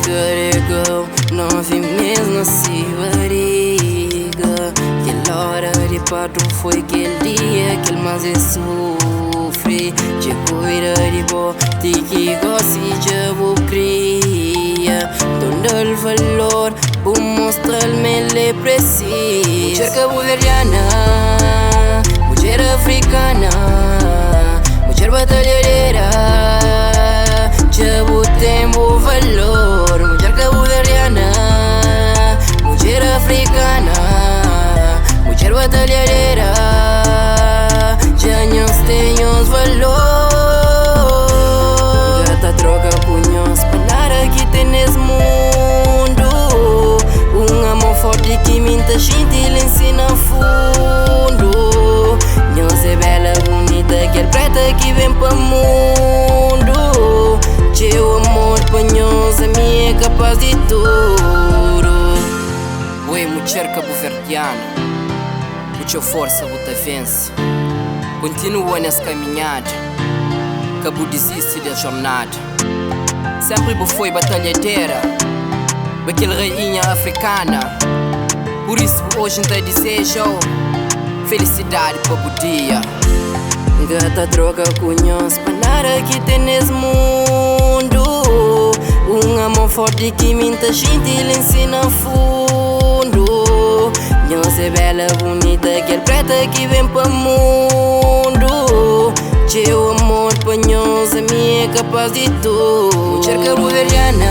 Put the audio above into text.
Carregou 9 mês na si barriga. Kel hora di parto foi kel dia ki más el sofre. Te cuida di bo, ti ki gosi dja bu cria. Dal valor, bu mostra-l ma el é preciso. Mulher cabo-verdiana, mulher africana, mulher batalhadeira, dja bu ten bu valor. Mulher cabo-verdiana, mulher africana, mulher batalhadeira, dja nhos ten nhos valor. Gata troca ku nhos pa nada ki ten nes mundu. Un amor forti ki mi ta xinti la ensina fundo. Nhos é bela, bonita, kel preta ki vem pa mundo. Txeu amor pa nhos, ami é capaz di tudo. Oi, mulher cabo-verdiana, ku txeu força bu ta vence. Continua nessa caminhada, ka bu desiste da jornada. Sempre bu foi batalhadeira, aquele rainha africana. Por isso hoje te desejo felicidade pa bu dia. Gata troca ku nhos pa nada ki ten nes mundu. Un amor forti ki mi ta xinti la ensina fundo. Nhos é bela, bonita, kel preta ki vem pa mundo. Txeu amor pa nhos, ami é capaz di tudo. Mulher cabo-verdiana.